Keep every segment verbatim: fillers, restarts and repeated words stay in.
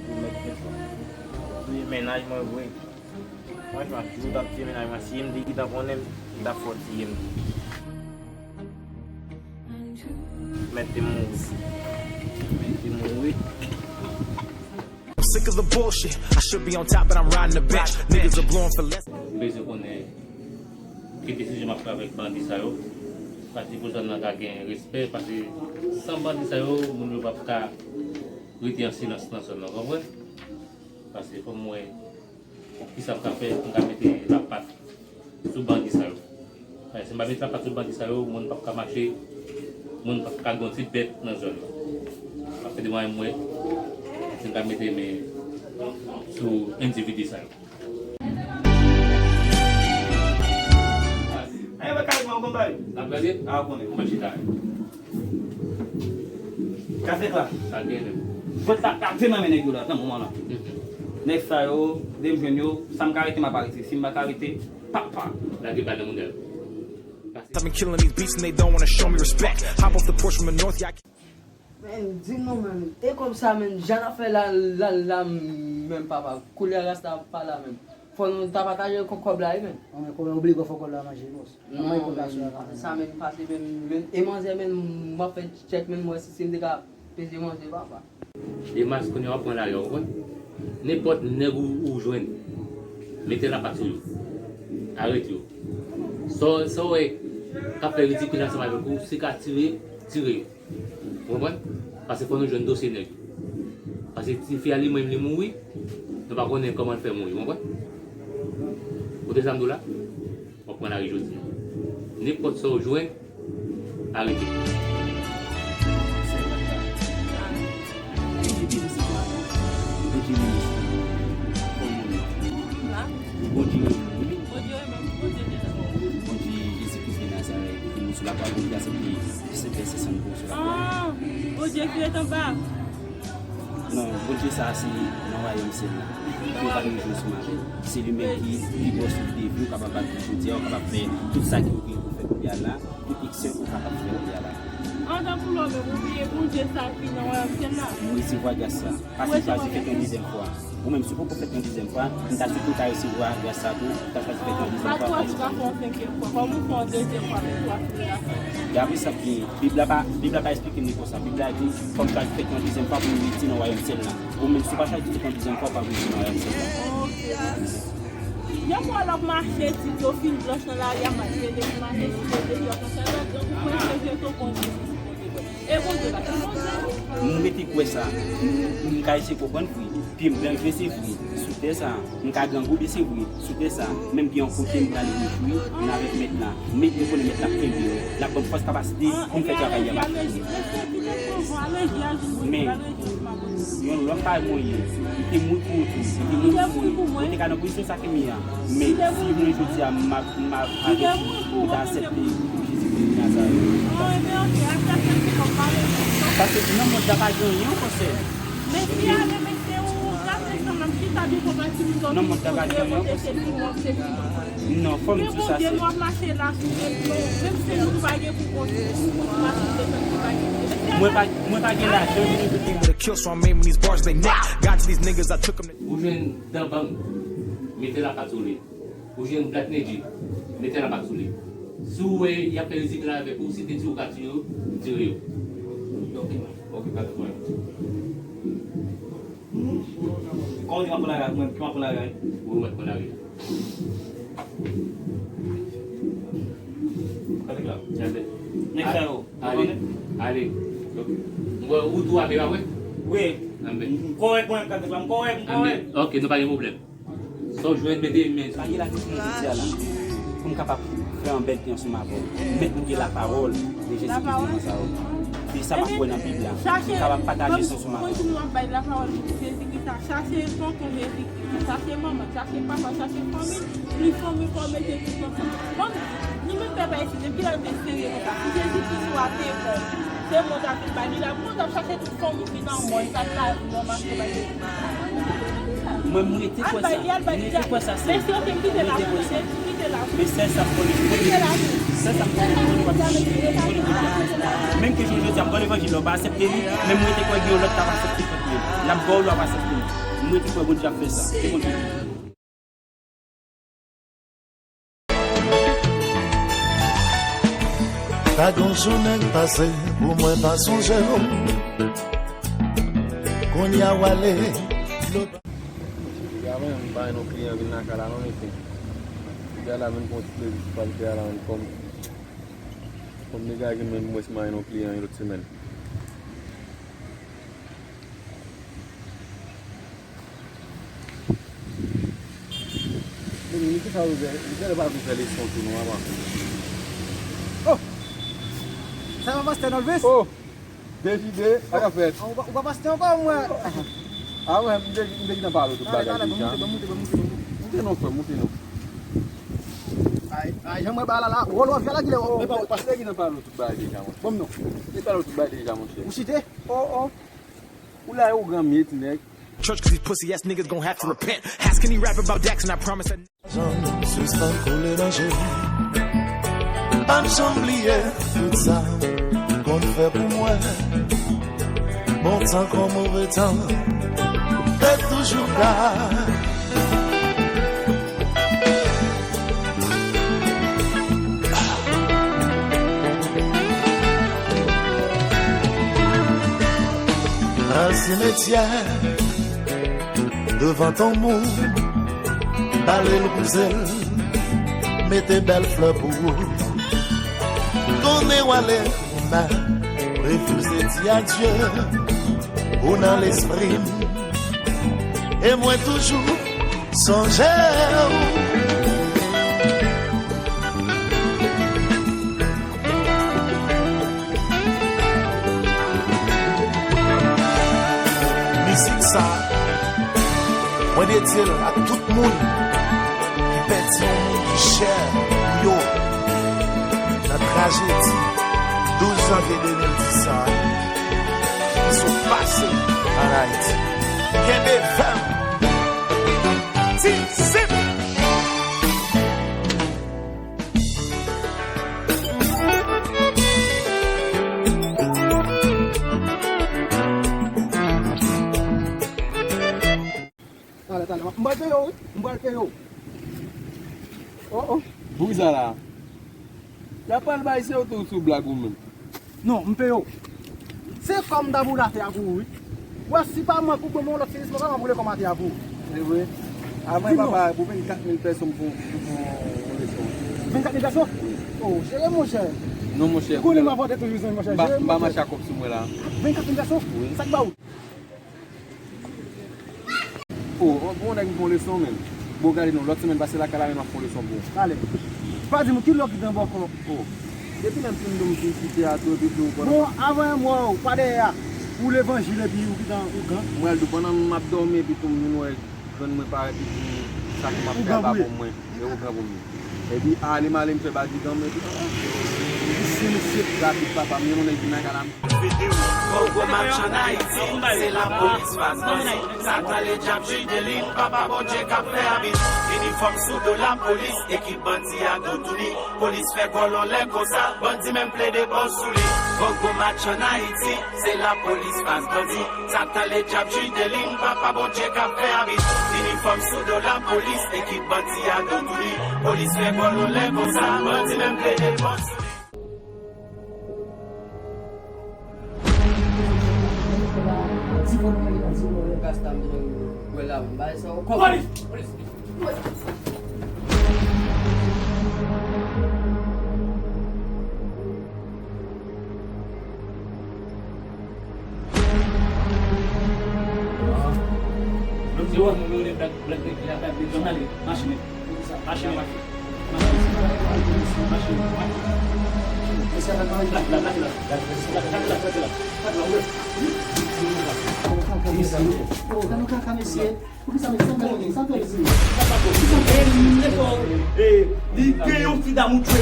Li mèt touye mennaj mwen vre. Franchman, si yo t ap tiye mennaj mwen, si M T gentan konnen, m t ap fè w tiye M T. Mèt te mouri. Mèt te mouri. I'm sick of the bullshit. I should be on top, but I'm riding the bench. Niggas are blowing for less. M bezwen konnen ki desizyon m ap pran avèk bandi sa yo. Pase pou zòn nan ka gen respè, pase san bandi sa yo, moun yo p ap ka rete an silans nan zòn nan, w konprann? Pase fò m wè kisa m ka fè pou m ka mete lapat sou bandi sa yo. Paske si m pa mete lapat sou bandi sa yo, moun p ap ka mache, moun p ap ka gen yon ti bèt nan zòn nan. M ap fè de mwayen m wè si m ka mete men sou endividi sa yo. Ayo, mwen kay mwen, w konn bagay. N ap gade? A, w konnen. Mwen chita. Kafèk la. Sa gen menm. Jwèt la kate nan men nèg yo la, nan moman la. Nèg sa yo, lè m jwenn yo, sa m ka rete, m ap arete. Si m pa ka rete, papa. Lage bal nan moun yo. I've been killing these beats and they don't wanna show me respect. Hop off the porch from the north, yeah, I Men, di nou menm, e kòb sa menm, jan n ap fè la, la, la menm papa, koulye a rasta pa la menm. Fò nou ta pataje kò-, kòb la wi menm. Non, men kòb la obligatwa fò kòb la manje, bòs. Non, men, sa menm pase menm, menm, e manzè menm, m ap fè tchèk menm, m wè si, si m te ka peze manzè papa. E mas kounye a w ap pran lari a, w konprann? Nenpòt nèg ou, ou jwenn, mete lapat sou yo. Arete yo. Sa w, sa w wè k ap fè ridikil ansanm avèk ou, si ka tire, tire yo. Ou konprann? Paske fò nou jwenn dosye nèg yo. Paske tifi a li menm li mouri, nou pa konnen kòman l fè mouri, ou konprann? Ou tande sa m di w la? W ap pran lari jodi a. Nenpòt sa w jwenn, arete. Bondye, Bondye Jezi Kris de Nazarèt, ki mouri sou lakwa, Bondye aksepte Sentèsè san pou sou lakwa. Ah, Bondye ki ret anba. Non, Bondye sa a se nan wayòm syèl la. Yo pa bezwen ansanm avè l. Se li menm ki, ki bòs de vi, ou kapab bat li jodi a, ou kapab fè tout sa ki ou gen pou fè kounye a la, tout eksè ou kapab fè kounye a la. Antan pou lòm, ou bliye Bondye sa ki nan wayòm syèl la. M resevwa gras sa. Pase chwazi fèt yon dezyèm fwa. Ou menm, si w poko fèt yon dezyèm fwa, m ta di tou ta resevwa gras sa tou, ta chwazi fèt yon dezyèm fwa. Pa twa jou ka fè yon senkyèm fwa, kòman w fè yon dezyèm fwa, men twa sou la. Gade sa ki, Bib la pa, Bib la pa eksplike m li konsa. Bib la di, fò m chwazi fèt yon dezyèm fwa pou m rete nan wayòm syèl la. Ou menm, si w pa chwazi fèt yon dezyèm fwa, w p ap rete nan wayòm syèl la. Ok. Yon moun ap mache, tit yo fin blanch nan lari a, m ap rele pou mache, si se depi w ap nan sèl lòt, donk ou prese je to konn. E Bondye pa se Bondye. M rete kwè sa. M, m ka eseye konprann vre. Pye m blanch vre, se vre. Sou tè sa, m ka grangoube, se vre. Sou tè sa, menm gen yon kote m prale rejwi, m avèk Mèt la. Mèt, m konnen Mèt la kenbe m. L ap ban m fòs, kapasite pou m fè travay a mache. Men, yon lòm parèy mwen ye, li te mouri pou ou tou, li te mouri pou mwen, ou te ka nan pozisyon sa ke m ye a. Men, si jounen jodi a, m ap, m ap avèk ou, ou ta aksepte Jezi Kris de Nazarèt. Paske nan mond la pa gen anyen ankò, sè. Nan mond la pa gen anyen ankò, sè. Non, fò m di w sa, sè. Mwen pa, mwen pa gen lajan, men Ou jwenn dan bang, mete lapat sou li. Ou jwenn Black Nedji, mete lapat sou li. Si w wè y ap fè ridikil avèk ou, si te di w ka tire yo, tire yo. Ok, ok, pa de pwoblèm. Kòman w di m ap pran lari ak mwen, ki m ap pran lari? Ou mèt pran lari. Gade la. Gade. Nèg sa yo. Ale. Ale. Ok. M wè ou tou ame pa vre? Wi. Anben. M kòrèk mwen, gade la, m kòrèk, m kòrèk. Anben. Ok, nou pa gen pwoblèm. Sa w jwenn mete men sou. Pa gen lari pou mwen jodi a la. Pou m kapab fè yon bèl tan ansanm avè w. Mèt m gen lapawòl de Jezi Kris nan sa yo. E sa m ap wè nan Bib la. M kapab pataje sa ansanm avè w. Kontinye ap bay lapawòl Jezi Kris la. Chache tonton Jezi Kris. Chache manman, chache papa, chache fanmi. Plis fanmi fò mete tout ansanm. Bon, nou menm pèp ayisyen, depi lè nou te serye konsa, si Jezi Kris ou a te bon, se mwen ta vin bay li la, mwen ta chache tout fanm ou vin nan mòn, sa t lavi nan mache bay Jezi. Mwen, m rete kwè sa. M rete kwè sa, sè. Mèsi, ok, m kite la pou mwen, m kite la pou mwen. Men sè sa m konnen, m konnen. Sè sa m konnen, m konnen w ap chache. M konnen w ap chache. Menm ke jounen jodi a, m ba w levanjil la, w pa aksepte li, men m rete kwè gen yon lòt k ap aksepte kòt mwen. N ap ba w lwa pasyans pou nou. M rete kwè Bondye ap fè sa. Se Bondye ki di. Pa gon jou nèg pase pou mwen pa sonje w. Kounye a w ale. Piga mwen, m pa yon kliyan vin lakay la non, mesye. Piga la menm pou yon ti plezi, ti pral fè a la menm kòm, kòm nèg la gen menm mwens mwen yon kliyan yon lòt semèn. Dominique, sa ou fè? Ou fè pa vin fè leson tou non, apa? Oh! Sa va, pastè Nolvis? Oh! Dejide, sa k ap fèt? Ou pa, ou pa pastè ankò, mwen. Ah, mwen, m te, m te gentan pale w tout bagay deja. Talè, talè, bon, moute, bon, moute, bon, moute, bon, moute. Moute non, frè, moute non. Ay, ay, jan mwen ba la la, wòl wòl, vye la ki lè, oh. Men pa, pastè gentan pale w tout bagay deja, mwen. Bon, non. Li pale w tout bagay deja, monchè. Ou site? Oh, oh. Ou la, ou granmye, ti nèg. Church, 'cause these pussy ass niggas gon' have to repent. How can he rap about Dax and I promise that. Janm sispann koule nan je m. Pa m janm bliye tout sa konn fè pou mwen. Bon tan kon move tan, te toujou la. Al simetyè devan tonm ou, bale l, bouze l, mete bèl flè pou ou. Tounen w ale, mwen refize di adye. Ou nan lespri m, e mwen toujou sonje w. Mizik sa, mwen dedye l ak tout moun ki pèdi yon moun ki chè pou yo nan trajedi douz janvye de mil dis sa, ki sot pase an Ayiti. Kenbe fèm! Ti Zip! Talè, talè. M pral peye w, wi. M pral peye w. Oh, oh. Pou kisa la? Y ap pral bay se w tou sou blag ou menm. Non, m peye w. Se kòm ta pou w ta fè a pou ou, wi. Wè, si pa mwen, pou bon, yon lòt sinis, mwen pa pral boule kòm atè a pou ou. Se vre. Avan, papa, pou vennkat mil pèso m fè yon, yon leson. Vennkat mil pèso? Wi. Oh, jere, monchè. Non, monchè. Ou konnen m ap vòde toujou, monchè. M pa, jere, m pa monchè. Mache ak kòb sou mwen la. Vennkat mil pèso? Wi. Sa k ba ou? Oh, oh, bon, nèg m fè yon leson, men. Bon, gade non, lòt semèn pase lakay la, men m ap fè yon leson pou ou. Talè. Pa di m ki lè w kite anba kò. Oh. Depi lè m fin dòmi sou site a tou, epi tou, pandan. Bon, avan yon mwa, ou pa dèyè a. Ou levanjil, epi ou kite ou gran. Mwen al dou, pandan m ap dòmi, epi tou, m vin wè grann mwen parèt, epi sa ke m ap fè a pa bon mwen. E ou gran pou m ye. Epi ale m ale m fè badigan m epi. Misye, misye, rapid papa m, yon nèg vin nan kay la. Gwo gwo match an Ayiti, se lapolis fas bandi. Satan ledyab jwi de li, papa Bondye k ap fè abit. Inifòm sou do lapolis, ekip bandi a toutouni. Polis fè kòlon lè konsa, bandi menm plede bòz sou li. Gwo gwo match an Ayiti, se lapolis fas bandi. Satan ledyab jwi de li, papa Bondye k ap fè abit. Inifòm sou do lapolis, ekip bandi a toutouni. Polis fè kòlon lè konsa, bandi menm plede bòz sou li. Polis! Polis! Poukisa mesye sa fè, sa fè mesye? Li gen yon ti dam ou tchwe.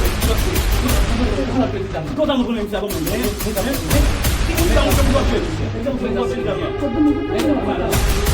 Ki kontan nou konnen misye a konprann. Ki ti dam ou tchwe pou tchwe? Ki ti dam ou tchwe pou tchwe?